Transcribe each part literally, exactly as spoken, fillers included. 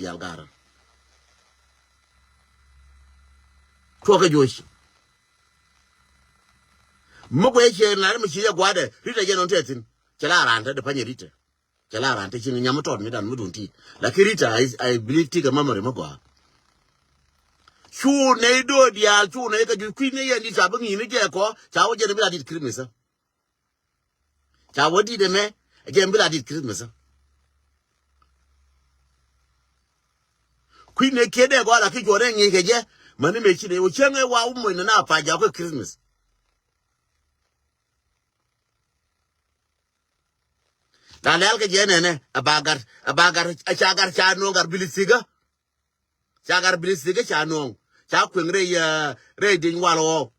diaal garä. Cuɔ kɛ juɔc. Mi guɛ ciɛ nar mi ci jɛ gua̱dɛ Rita jɛ nɔn tɛ thi̱n. Cɛ la raan te di panyɛ Rita. Cɛ la raan te ci nyam mi tɔt mi dan mi dun tit. Lakin Rita, I, I believe ti kɛ memory mi gɔaa. Cu nɛy do̱o̱ diaal, cu nɛy kɛ juɔc kui̱ ni yɛn di ca bi ŋi̱i̱ni jɛ kɔ, ca wä jɛ ni bi la dit Christmas. Ca wä dit ɛmɛ, jɛ bi la dit Christmas. Kui̱ ni kiɛ dee gɔaa la ki juɔrɛ ŋi̱i̱ kɛ jɛ, mani mɛ ci dee wä cieŋ ɛ wa wä mɔny ni na pa jaw kɛ Christmas. La lɛl kɛ jɛ nɛnɛ, a ba gar, a ba gar, a ca gar ca nuɔ̱ŋ gar bili thikä. Ca gar bili thikä ca nuɔ̱ŋ. Ca kueŋ rɛy, eh, rɛy dieny wal ɣɔw.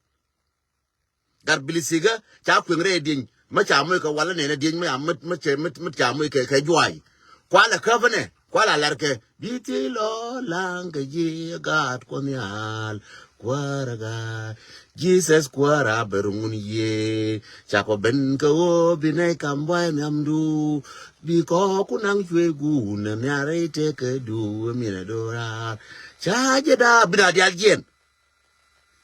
Gar bili thikä ca kueŋ rɛy dieny. Mä ca moc kɛ wal nɛnɛ dieny mä, mä, mä cɛ, mä, mä ca moc kɛ, kɛ juay. Kualɛ käp nɛ, kualɛ lɛr kɛ. Bi ti lɔ laŋ kɛ ji̱ gaat Kuɔth Nhial. Kuäärä gaat, Jesus Kuäärä a ber ŋun yiëë. Cakɔ ben kɛ ɣöö bi nɛy kam buay nhiamdu. Bi kɔɔku naŋ cuëëc guun ɛ nhiar rɛy tëkädu ɛ min ɛ do̱raar. Ca jɛ daap, bi na diaal jiɛn.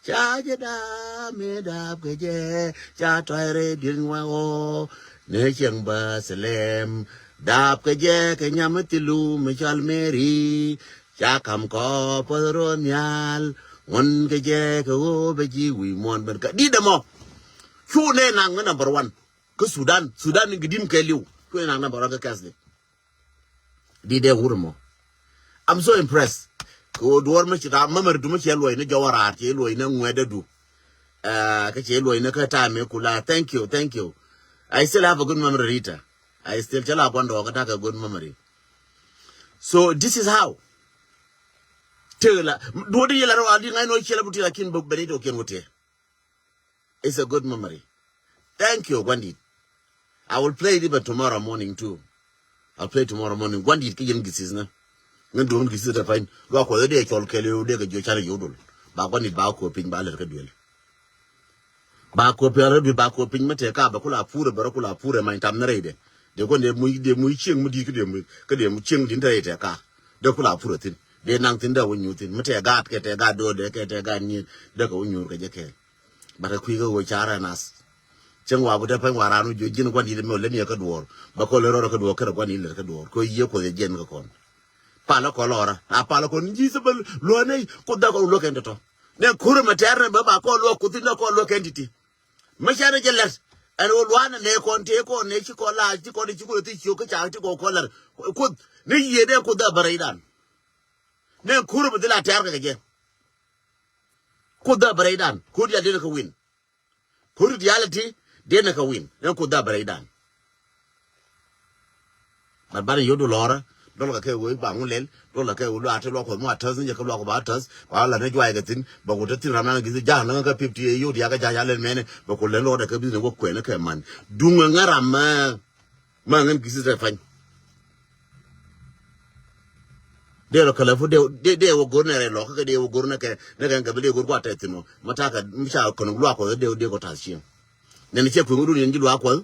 Ca jɛ daap mi daap kɛ jɛ, ca tɔy rɛy dieny waŋ ɣɔw. Ni cieŋ Bɛthlɛm, daap kɛ jɛ kɛ nyam mi thilu mi cɔal Mary. Ca kam kɔ puɔth ro̱o̱ nhial, ŋuɔ̱n kɛ jɛ kɛ ɣöö bɛ ji̱ wi̱i̱ muɔ̱ɔ̱n ben kä di̱t ɛmɔ. Cu nɛ naŋ ni number one. Kä Sudan, Sudan ni gɛ di̱n kɛ li̱w. Cu nɛ naŋ number one kä Catholic. Di̱t ɛ wur ɛmɔ. I'm so impressed. Kɛ ɣöö duɔ̱ɔ̱r mi ci ram memory du mi cɛ luɔ̱c ni jɔwä raar, cɛ luɔ̱c ni ŋuɛ̈tdä du. Ah, kä cɛ luɔ̱c ni kä time mi kula. Thank you, thank you. I still have a good memory, Rita. I still cɛ la gua̱n dɔɔk kä ta̱kɛ good memory. So this is how. Tëë la duɔ̱ɔ̱r di yɛ la rɔ a di ŋa̱c nɔ ciɛ la bu ti la kin bɛ ni dɔɔk kiɛn wä tëë. It's a good memory. Thank you, Guandit. I will play it even tomorrow morning too. I'll play tomorrow morning. Guandit kä yɛn gisis na. Ŋän duɔ̱ŋ gisis na fain. Luaak Kuɔth dee cɔl kɛɛliw dee kɛ jiɔ canɛ yodol. Ba Guandit ba kuɔ piny ba lɛr kä duel. Ba kuɔ piny, ba kuɔ piny mi tɛɛ ka bɛ kula purɛ, bɛ rɔ kula purɛ many tam ni rɛydɛ. Dee kuɔn dee muc, dee muc cieŋ mi di̱i̱t kä dee muc, kä dee muc cieŋ di̱i̱t ni te rɛy tɛɛ ka. Dee kula purɛ thi̱n. Dee naŋ thi̱n dee wä nyuur thi̱n. Mi tɛɛ gaat kɛ tɛɛ gaat do̱o̱dɛ kɛ tɛɛ gaat nyiet dee kɛ wä nyuur kɛ jɛ kɛɛl. Bat kɛ kui̱ kä ɣöö ca rɛ nath. Cäŋ waku te pɛny wa raan wä jiö ji̱n Guandit mɛ wä lät ni kä duɔ̱ɔ̱r. Bä kɔn lät rɔɔdɛ kä duɔ̱ɔ̱r kärɛ Guandit lät kä duɔ̱ɔ̱r kɛ ɣöö yiëë Kuoth yɛ jiɛn kä kɔn. Palä kɔn lɔrä a palä kɔn ji̱ thä bä luäk nɛy Kuoth dhakɔ luäk kɛn tɔ̱tɔ̱. Nɛ kurä mɛ tɛ̈r nɛ bä ba kɔn luäk Kuoth in dee kɔn luäk kɛn ti̱ti̱. Mä cɛ rɛ jɛ lɛt ɛn ɣöö luaanɛ nɛ kɔn tëë kɔn nɛ ci kɔn la ci kɔn ci Kuoth ti ciök kä ca ti kɔn kɔn lɛr Kuoth ni yiëë dee Kuoth dhɛ bä rɛydan. Nɛ kurä mɛ dhil a tɛ̈r kɛ kɛ jɛ. Kuoth dhɛ bä rɛydan. Kuoth diaal dee ni kɛ win. Kuoth reality dee ni kɛ win. Ɛn Kuoth dhɛ bä rɛydan. Bat banɛ yio̱w du lɔrä. Dɔl kɛ kɛ wee ba ŋu lɛl. Dɔl kɛ kɛ wee luaak ti luaak Kuɔth mu a täth ni jɛ kä luaak Kuɔth ba täth. Ba la ni juay kɛ thi̱n. Ba ku te thi̱n ram na gi̱th ja̱a̱ŋ ni ŋä kɛ pip ti yio̱w diakä ja̱a̱ŋ ca lɛl mɛnɛ. Ba ku lɛl luɔk dɛ kɛ bi̱th ni wä kuɛn ni kɛ man. Duŋ ŋä ram mɛ. Ma ŋän gi̱th tɛ pany. Dee rɔ kälä fu dee, dee, dee wä go̱r nɛ rɛ lɔk kä dee wä go̱r nɛ kɛ, nɛ kɛ kɛ bi dee go̱r kua tɛ thi̱n wä. Ma ta̱a̱ kɛ mi ca kɔn luaak Kuɔth dee, dee kɔ ta̱a̱ cieŋ. Nɛn cɛ kui̱ ŋudun yɛn ji̱ luaak Kuɔth.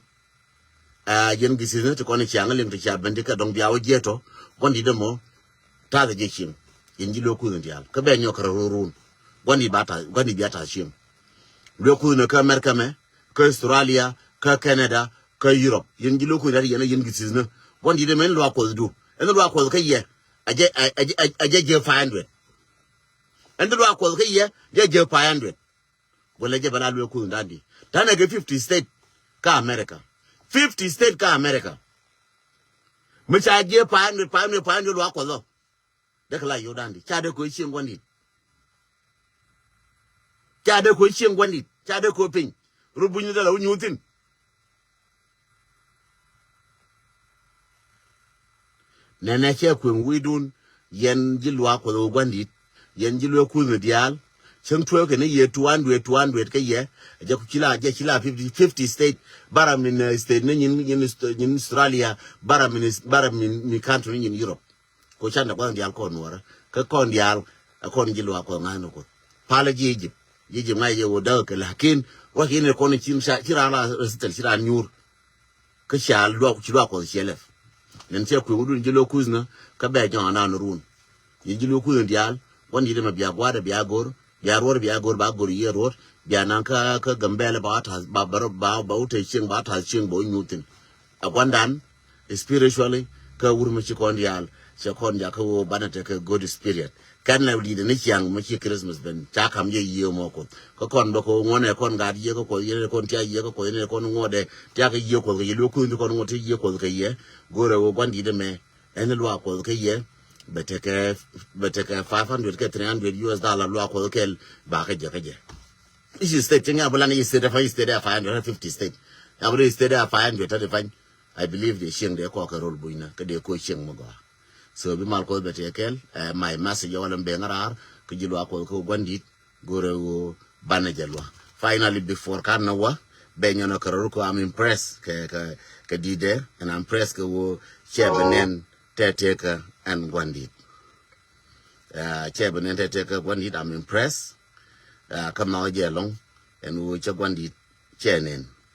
Aa, yɛn gi̱th ni ti kɔn i̱ ciaŋ liŋ ti cia ben ti kɛ dɔŋ bia wä jiɛt tɔ. Guandit dee mɔ. Ta̱a̱ kɛ jɛ cieŋ. Yɛn ji̱ luaak Kuɔth in diaal. Kä bɛ nyɔk kɛ rɔ run run. Guandit ba ta̱a̱, guandit bia ta̱a̱ cieŋ. Luaak Kuɔth ni kä America mɛ, kä Australia, kä Canada, kä Europe. Yɛn ji̱ luaak Kuɔth in diaal yɛn a yɛn gi̱th ni. Guandit dee mɛ in luaak Kuɔth du. Ɛn luaak Kuɔth kä yɛ. A jɛ, a, a, a, a jɛ jɛ five hundred. Ɛn luaak Kuɔth kä yɛ, jɛ jɛ five hundred. Wala jɛ bɛ la luaak Kuɔth in da̱a̱n di. Ta̱nɛ kɛ fifty state kä America. Fifty state kä America. Mi ca jɛ five hundred, five hundred, five hundred luaak Kuɔth ɔ. Dee kɛ la yio̱w da̱a̱n di. Ca dee ko̱ cieŋ Guandit. Ca dee ko̱ cieŋ Guandit. Ca dee ko̱ piny. Rut buny ni dee la wä nyuuth thi̱n. Nɛnɛ cɛ kueŋ wi̱i̱dun. Yɛn ji̱ luaak Kuɔth wä Guandit. Yɛn ji̱ luaak Kuɔth ni diaal. Cäŋ tueek kɛ ni yɛ two hundred, two hundred kä yɛ. Jɛ ku ci la, jɛ ci la fifty, fifty state. Bara min, eh, state ni nyin, nyin, nyin Australia. Bara min, bara min, min country ni nyin Europe. Ko can dɛ gua̱th diaal kɔn nuɔrä. Kä kɔn diaal, ɛ kɔn ji̱ luaak Kuɔth ŋa̱c ni Kuoth. Palä ji̱ Egypt. Ji̱ Egypt ŋa̱c jɛ wä däk kɛ lakin. Wä ki ni kɔn ci, ci raan la resitɛl ci raan nyuur. Kä ca luaak, ci luaak Kuɔth ciɛ lɛp. Nɛn cɛ kui̱ wä dun ji̱ luaak Kuɔth ni. Kä bɛ jɔ̱ɔ̱ŋ anan run. Yɛ ji̱ luɔk kui̱n diaal, gua̱n di̱t ɛmɛ bia gua̱a̱dɛ bia go̱r, bia ruɔ̱r bia go̱r, ba go̱r yiëë ruɔ̱r, bia naŋ kä, kä Gambɛlɛ ba ta̱th, ba, ba, ba, ba wä te cieŋ, ba ta̱th cieŋ ba wä nyuth thi̱n. Ɛ gua̱ndan, spiritually, kä wur mi ci kɔn diaal, cɛ kɔn jakä wä banɛ tekɛ good spirit. Kɛn lɛ di̱t ni ciaŋ mi ci Christmas ben, ca kam jɛ yiëë mɔ Kuoth. Kä kɔn bä kɛ wä ŋuɔnɛ kɔn gat yiëë kä Kuɔth, yɛn kɔn tia yiëë kä Kuɔth, yɛn kɔn ŋuɔdɛ, tia kɛ yiëë Kuɔth kɛ yɛ, luɔk kui̱n kɔn ŋuɔt ti yiëë Kuɔth kɛ yɛ, go̱rɛ wä gua̱n di̱t ɛmɛ, ɛn luaak Kuɔth kä yɛ, bɛ tekɛ, bɛ tekɛ five hundred kɛ three hundred U S dollar luaak Kuɔth kɛl, ba kä jɛ kä jɛ. I̱ state cieŋ ya bi lan i̱ state ɛ five, i̱ state ɛ five hundred fifty state. Ya bi i̱ state ɛ five hundred thirty five. I believe de cieŋ de kɔk kɛ rol bunyna kä de ko cieŋ mi gɔaa. So bi mal Kuɔth bɛ tekɛ kɛl, eh, my message ɛ wä lɛ ben ŋa̱raar kä ji̱ luaak Kuɔth kä gua̱n di̱t, go̱rɛ wä banɛ jɛ luaak. Finally, before kan nɛ wä, bɛ nyɔnɔ kɛ rol kɔ, I'm impressed kɛ, kɛ, kɛ di̱t dɛ, and I'm impressed kɛ wä cɛ bɛ nɛn tɛ tekɛ ɛn gua̱n di̱t. Ah, cɛ bɛ nɛn tɛ tekɛ gua̱n di̱t, I'm impressed. Ah, kä nhɔk jɛ lɔŋ, ɛn wä cɛ gua̱n di̱t cɛ nɛn.